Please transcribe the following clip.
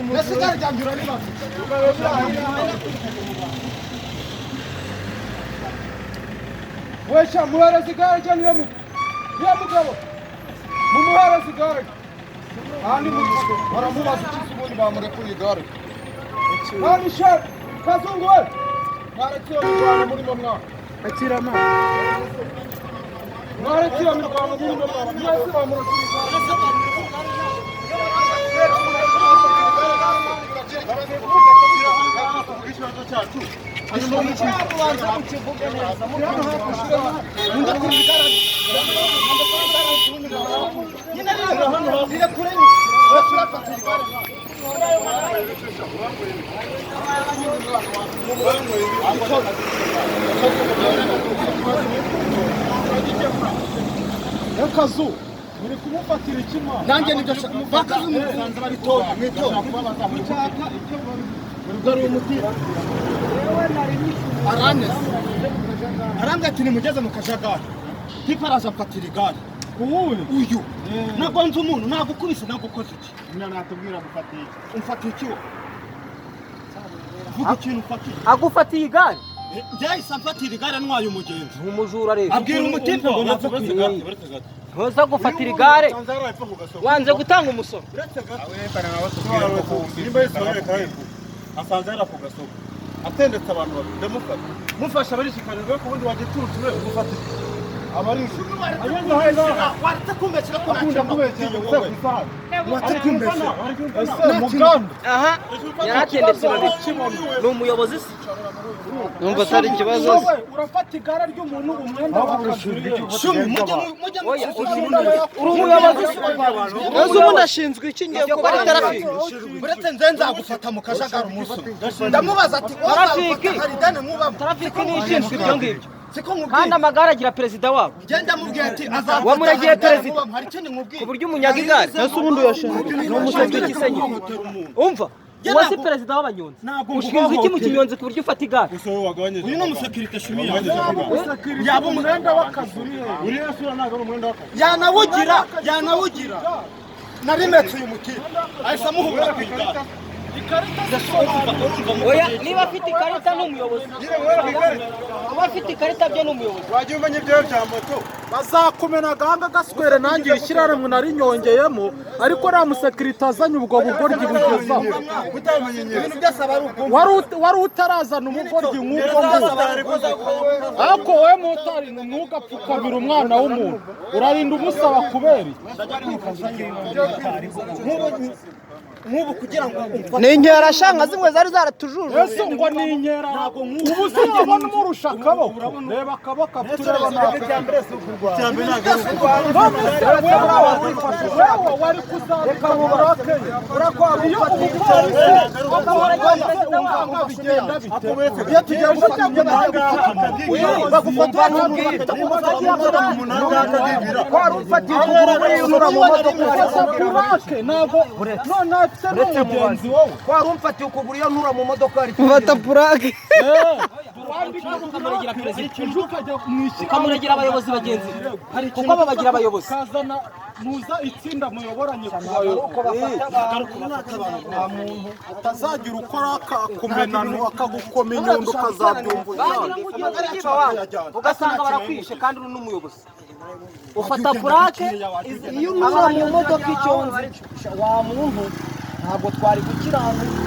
Mbese igare ryanjye uraribaza? Wesha, muhereza igare rye. Niyo mugabo, mumuhereza igare rye. Aha ni mu baramubaza iki se? Ubundi bamurekuye igare. Nani she kazungu we, mwaretse iyo mirwano murimo mwana? Akirama. Mwaretse iyo mirwano murimo mwana? Mwese bamurekuye igare. Kazu, muri kumufatira ikima. Nanjye nibyo nshaka. Bakazi umukunzi babitora mwitora. Urwo ari umuti araneze, arambwira ati nimugeze mu kajagari. Tipa araza amfatira igare. Uwuhe? Uyu nagonze umuntu, nagukubise, nagukoze iki? Natubwira gufata iki? Umfatiye iki wowe? Vuga ikintu umfatiye. Agufatiye igare? Njyahise amfatira igare ntwaye umugenzi. Ni umujura rero. Abwira umutipe ngo napfe ku igare. Ntuza gufatira igare wanze gutanga umusoro. Asanze yari ku gasoko atendetse abantu babiri, ndamufata, mufasha abarishikanirwa ku wundi wagiturutse we umufata Waretse kumbeshyira ko akunda kubeshyira gusa ku isaha. Waretse kumbeshyira. Ese muganda? Aha yaratendetse babiri, ni umuyobozi se? Numva atari ikibazo se. Wowe urafata igare ry'umuntu, umwenda w'akazi uriye? Shumi, mujye mujye. Oya, uri umuyobozi se? Ese ubundi ashinzwe iki? Ngiye kuba ari traffic. Uretse nze nzagufata mu kajagari umunsi umwe. Ndamubaza ati Traffic. wazamufata hari ideni mwubamo? Traffic niyo ishinzwe ibyo ngibyo. Siko Kandi nkubwiye? amagare agira perezida wabo. Njye ndamubwiye ati azamufata Wamuragiye hari ideni perezida. mwubamo. Hari ikindi nkubwiye? Ku buryo umunyaga igare. Ese ubundi uyashinzwe ni Ushinzwe iki se nyine? Umva, uwo si perezida w'abanyonzi? Ushinzwe iki mu kinyonzi ku buryo ufata igare? Uyu ni umusekirite, shumi yawe. Yaba umwenda w'akazi uriye? Uriya sura ntabwo ari umwenda w'akazi. Yanawugira, yanawugira. Narimetse uyu mutipe ahise amuhura ku igare. Oya, niba afite ikarita ni umuyobozi. Kuba afite ikarita byo ni umuyobozi. Wajya umenya ibyawe bya moto. Bazakumena agahanga gaswere. Nanjye iri shyirahamwe narinyongeyemo, ariko nta musekirite azanye ubwo bugoryi bugezaho. Utamenye nyine. Ibintu byose aba ari ubwumva. Wari utarazana ubugoryi nk'ubwo ngubwo. Ariko wowe motari, ntugapfukamire umwana w'umuntu. Urarinda umusaba kubera iki? Nk'ubu kugira ngo umfate Ni inkera shanga zimwe zari zaratujuje. Ese ngo ni inkera? Ubu se ndabona umurusha akaboko. Reba akaboko afite, ureba nawe. None se wewe wari kuzabika burake iyo umupolisi umva bigenda bite? Iyo tugiye gufata bagufata. Wari umfatiye ukuguru buriya unyura mu modoka. Ufata purake, ntabwo none afite n'umugenzi wowe. Wari umfatiye ukuguru iyo ntura mu modoka. Mfata purake. Ukamuragira perezida. Ejo ukajya mu ishyirahamwe. Ukamuragira abayobozi bagenzi be, kuko abo bagira abayobozi. Kazana muza itsinda muyoboranye kubayobora, utazagira ukora akakumenano, akagukoma inyundo, ukazabyumva Bagira ushaka. ngo ugiye kukiba wabo, ugasanga barakwishe kandi uri n'umuyobozi ufata purake. Iyo unyura mu modoka, icyo nzi wa muntu, ntabwo twari gukiranuka.